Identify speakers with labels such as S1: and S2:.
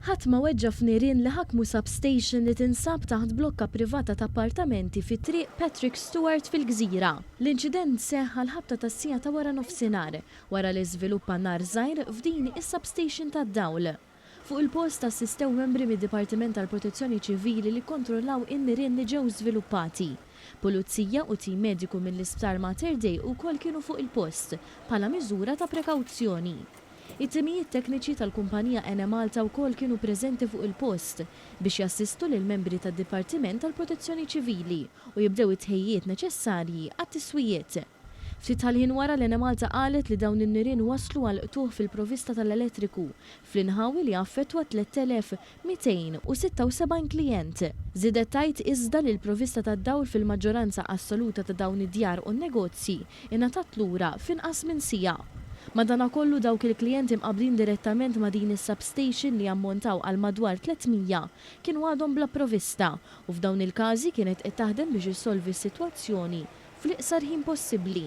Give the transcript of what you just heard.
S1: Ħadd ma weġġa' f'nirien li ħakmu substation li tinsab taħt blokka privata ta' appartamenti fi Triq Patrick Stewart fil-Gżira. L-inċident seħħ għall-ħabta tas-siegħa ta' waranofsinhar, wara li żviluppa nar żgħir f'din is-substation tad-dawl. Fuq il-post assistew membri mid-Dipartiment tal-Protezzjoni Ċivili li kkontrollaw in-nirien li ġew żviluppati. Pulizija u tim mediku mill-Isptar Mater Dei wkoll kienu fuq il-post bħala miżura ta' prekawzjoni. It-timijiet tekniċi tal-kumpanija Enemalta wkoll kienu preżenti fuq il-post biex jassistu lill-membri tad-Dipartiment tal-Protezzjoni Ċivili u jibdew it-tħejjijiet neċessarji għat-tiswijiet. Ftit tal-ħin wara l-Enemalta qalet li dawn in-nirien wasslu għal qtugħ fil-provista tal-elettriku fl-inħawi li affettwa 3,276 klijent. Żiedet tgħid iżda li l-provista tad-dawl fil-maġġoranza assoluta ta' dawn id-djar u n-negozji ingħatat lura f'inqas minn siegħa. Madanakollu dawk il-klijenti mqabbdin direttament ma' din is-substation li jammontaw għal madwar 300 kienu għadhom bla provista u f'dawn il-każi kienet qed taħdem biex issolvi s-sitwazzjoni fl-iqsar ħin possibbli.